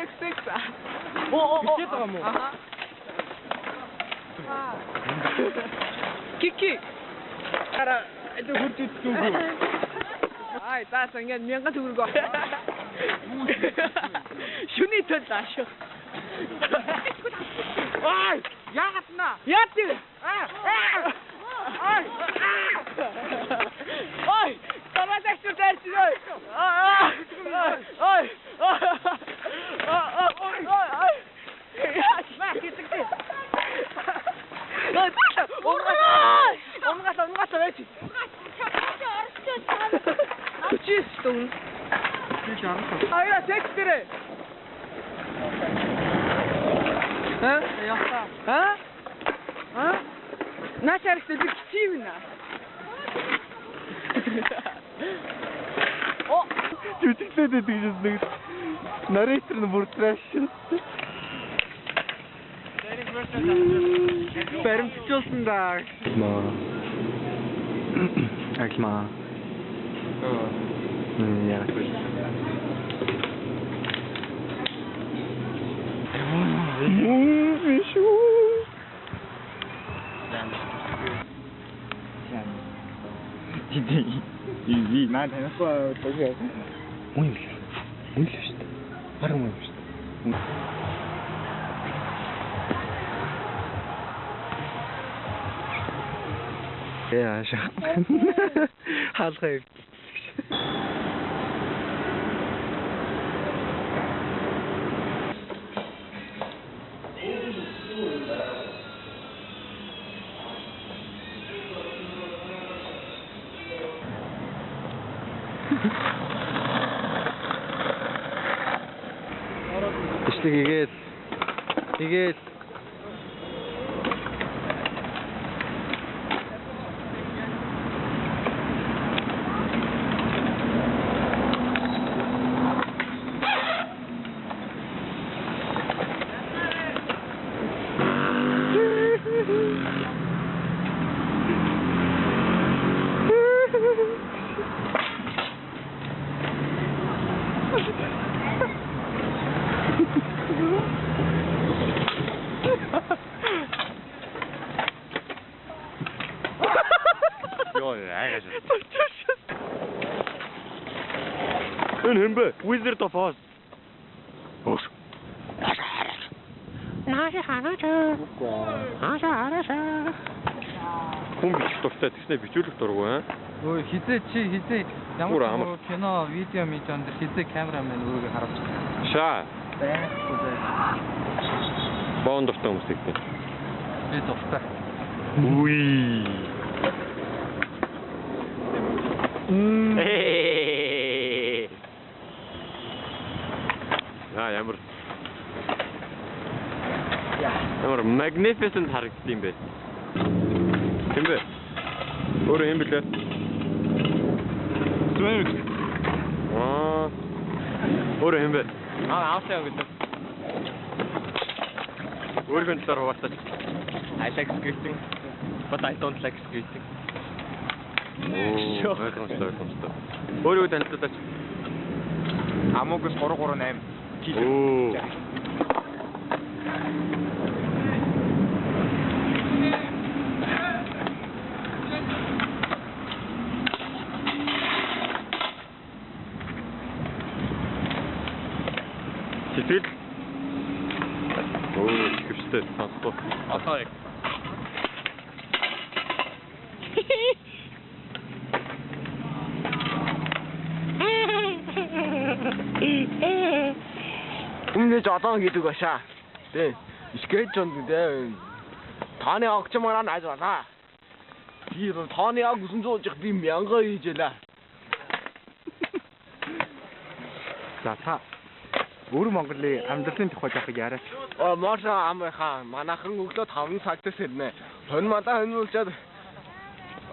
6 6. Оо оо. Бичээд байгаа юм уу? Аха. Кики. Ара это хурж үздэг. Ай, заас ингээд 1000 төгрөг авах. Шүний төл аашиг. Ай, яагаад наа? Яа тийм. Ай. Ой, таваагч дайрч ой. Ой. Ой. Ой. Маа хийдэг. Умгал умгал байж. 49 дүн. Би жаргах. Аяа текст дээрээ. Ха? Яхаа. Ха? Ха? Наач харагдаж би кичив нэ. О, Жүжиглээд байдаг юм нэг. Narrator нь бүр trash шээ. Баримтжуулсан да. Ма. Акма. Яа. Муу шүү. Би наа танихгүй тэгээ. Муу юм лээ. Муу л шүү дээ. Бараг муу юм шүү дээ. Яа шаа. Хаалгаа эвдсэн. Бичлэг хийгээд хийгээд Йоо, айгаш. Энэ хэн бэ? Wizard of Oz. Өөш. Хүн бичих дуртай тэгснэ бичүүлэх дургүй аа. Өө хизээ чи хизээ Бүр ямар амар. ч кино, видео мидеон дээр хизээ камерамен өөрийгөө харуулж Шаа. байхгүй зэ. Боон дуртай хүмүүс тэгтээ. Би дуртай. Үгүй. Аа ямар ямар magnificent харагдсан юм бэ? Тийм бэ? Өөрөө юм бэлээ? Зүг. Аа. Өөрөө юм бэ? Аа аавсаа юм гэдэг. Өөрийнхөө талаар хуваалцаач. I like skating, but I don't like skating. Оо, ойлгомжтой, ойлгомжтой. Өөрийгөө танилцуулаач. Амугс 338. Оо. Сэтгэл. Оо, ихэвчлээ сонсгоо. Одоо яг Өмнө жолон гэдэг башаа. Тэ. Скетч онд тэ. Таны огчмаараа найз болаа. Би тооны яг 900 жих би 1000 хийжээлээ. За та өөр Монголын амьдралын тухай жоох яриач. Оо моошо ам хаа манайхан өглөө 5 цагт сэрнэ. Хонь мадаа хоньулчаад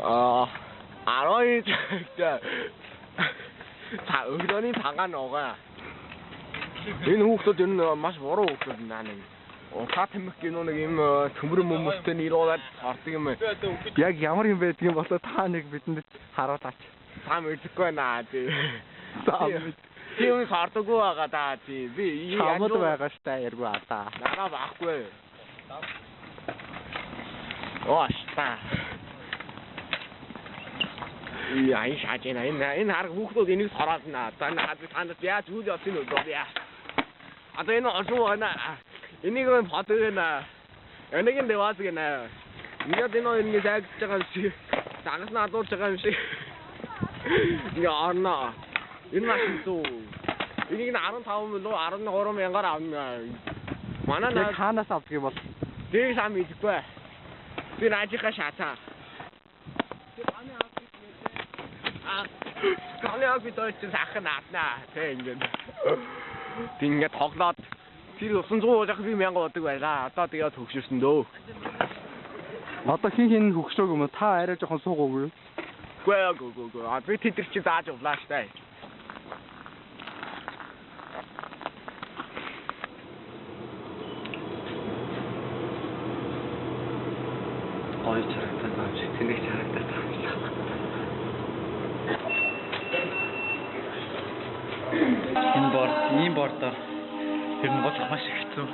аа 12 цагт та өглөөний цагаан угаа. Энэ хүүхдүүд ер нь маш буруу хүүхдүүд наа нэг. Уртаа тамхи кино нэг юм төмөр мөмөртэй нийлүүлээд ордог юм. Яг ямар юм байдгийг болоо та нэг бидэнд харуулаач. Та мэдэхгүй байна тий. Та мэд. Тийм сордоггүй байгаа да тий. Би Чамд байгаа штэ яргүй аа. Нараа байхгүй. Оо ста. Яа энэ шааж байна. Энэ хараг хүүхдүүд энийг сороодна. За наад та нарт яаж үйл явцыг нь өглөө яа. Одоо энэ олов байна. Энийг нь фото гэнэ. Энийг нь дэвас гэнэ. Ингээд энэ хоёр ингэ зайгдж байгаа юм шиг. Дагас нь алуулж байгаа юм шиг. Ингээ орно. Энэ маш хэцүү. Энийг нь 15 мөлөө 13 мянгаар авна. Манай Яг хаанаас авдаг юм бол? Тэг сам идэхгүй. Би наажихаа шатаа. Ганы би дойч сах нааднаа. Тэг ингээд. Тэг ингээд тоглоод тэр 900 уулах би 1000 удаг байлаа. Одоо тэгээ төгшөрсөн дөө. Одоо хин хин хөгшөөг юм уу? Та арай жоохон суугаагүй юу? Үгүй ээ гоо гоо гоо. Би тэд нар чи зааж явлаа штэ. Гоё чарагдаад байгаа юм шиг тэнэг чарагдаад байгаа юм шиг. Энэ борд, ийм бордоор ер нь болох маш их хэцүү.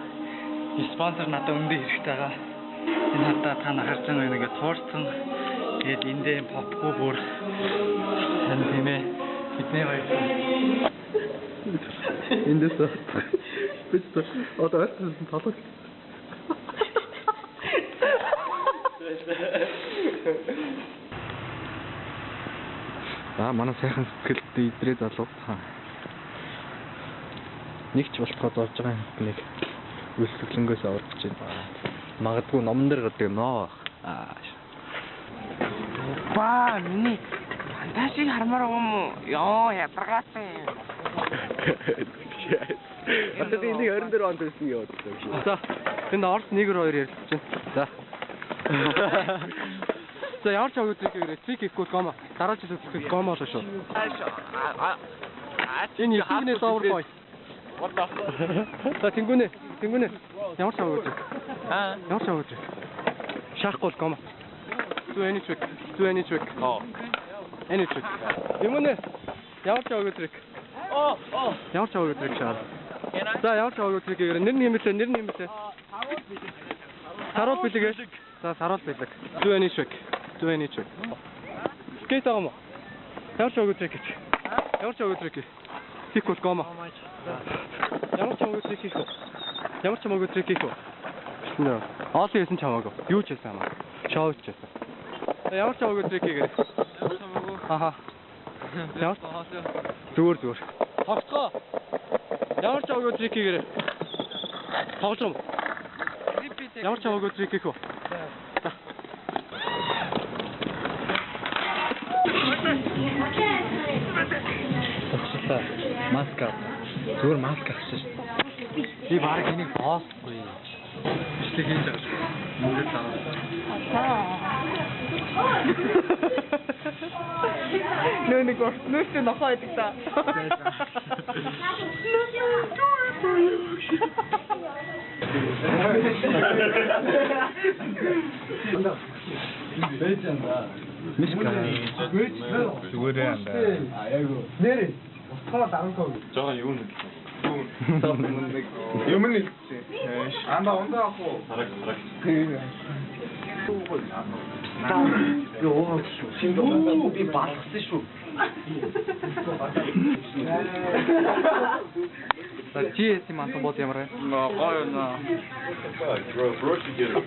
Спонсор надад өндөө хэрэгтэй байгаа. Энэ хатаа та нар харж байгаа нэг туурсан. Тэгээд эндээ попгүй бүр тань тийм ээ. Бидний хоёр Эндээс бид одоо ойлсон толгой. За манай сайхан сэтгэлд идрээ залуу. Нэг ч болтгоо зовж байгаа юм нэг үйлчлэнгээс орж байна. Магадгүй номон дээр гардаг ноо. Аа. Ба миний фантастик хармаар байгаа юм уу? Йоо ядаргаатай юм. Одоо би энийг 24 онд төрсөн гэж бодлоо. За тэнд Орос 1 2 ярилцж байна. За. За ямар ч аваад ирэх трик хийхгүй гомо. Дараа жил үзэхэд гомо болоо шүү. Энэ YouTube-ний lover boy. За тэнгүүнэ, тэнгүүнэ. Ямар ч аваад ирэх. Аа. Ямар ч аваад ирэх. Шаахгүй бол гомо. Зүү эний чиг, зүү эний чиг. Оо. Эний чиг. Юмнэ. Ямар ч аваад ирэх. Оо, оо. Ямар ч аваад ирэх шаа. За ямар ч аваад ирэх гэгээр нэр нь юм бэлээ, нэр нь юм бэлээ. Саруул бэлэг ээ. За саруул бэлэг. Зүү эний чиг. Зүү эний чиг. Скейт байгаа юм уу? Ямар ч аваад ирэх гэж. Ямар ч аваад ирэх. Хийхгүй бол гомо. Ямар ч хамаагүй трик хийх үү? Ямар ч хамаагүй трик хийх үү? Нөө. Оолын хийсэн ч хамаагүй. Юу ч хийсэн хамаагүй. Шоу ч хийсэн. Ямар ч хамаагүй трик хийгээрэй. Ямар ч хамаагүй. Аха. Ямар зүгээр зүгээр. Тогтгоо. Ямар ч хамаагүй трик хийгээрэй. Тоглож юм. Ямар ч хамаагүй трик хийх үү? За. Тогшлаа. Маска. Зүгээр маск авсан шүү дээ. Би баг энийг боосгүй. Бичлэг хийж байгаа шүү. Мөнгө аваад. Нөө нэг урт нөөцтэй нохоо идэг та. Мишка. Зүгээрээ андаа. Нэр. Утгаа дарангаа. Жохон юу нэг. Юм нь хэлсэн. Анда ундаа авах уу? Хараг хараг. Би уугаад шүү. Би балгасан шүү. За чи яасан мантан бод ямар вэ? Гоё юм аа. Bro, bro together.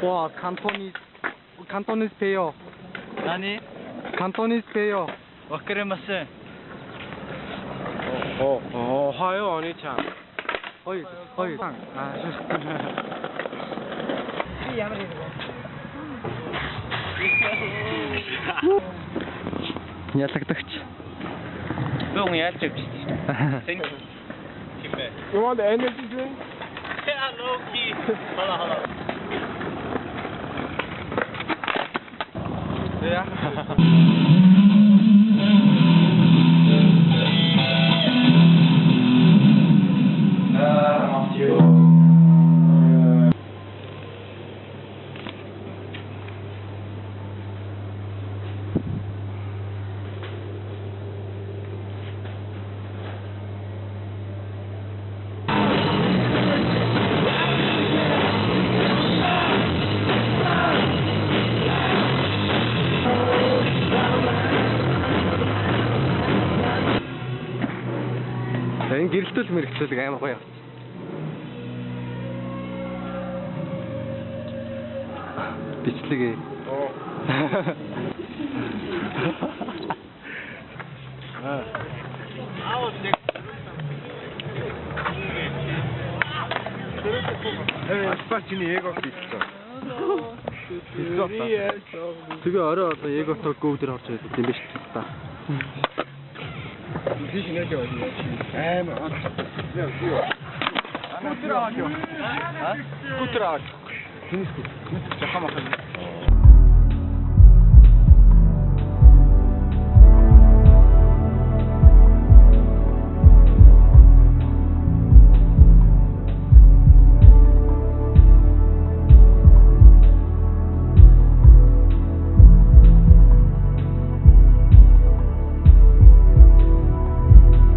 와, 칸토니스 칸토니스 페요. Нани? 칸토니스 페요. わかりません. 어, 화요 언니참. 어이, 어이. 아, Би ямар юм бэ? Ялагдагч. Би хүн ялж явж байна. You want the energy drink? Hello key. Хола хола. Yeah. Энэ гэрэлтүүл мэрэгчлэг амар гоё явц. Бичлэг ээ. Аспа чиний эго хийсэн. Тэгээ орой одоо эго тог гөв дээр орж ирээд юм биш үү та. Тийш нэ яваа. Амар. Скутер аваад яв. Скутер аваад. Жахан махан.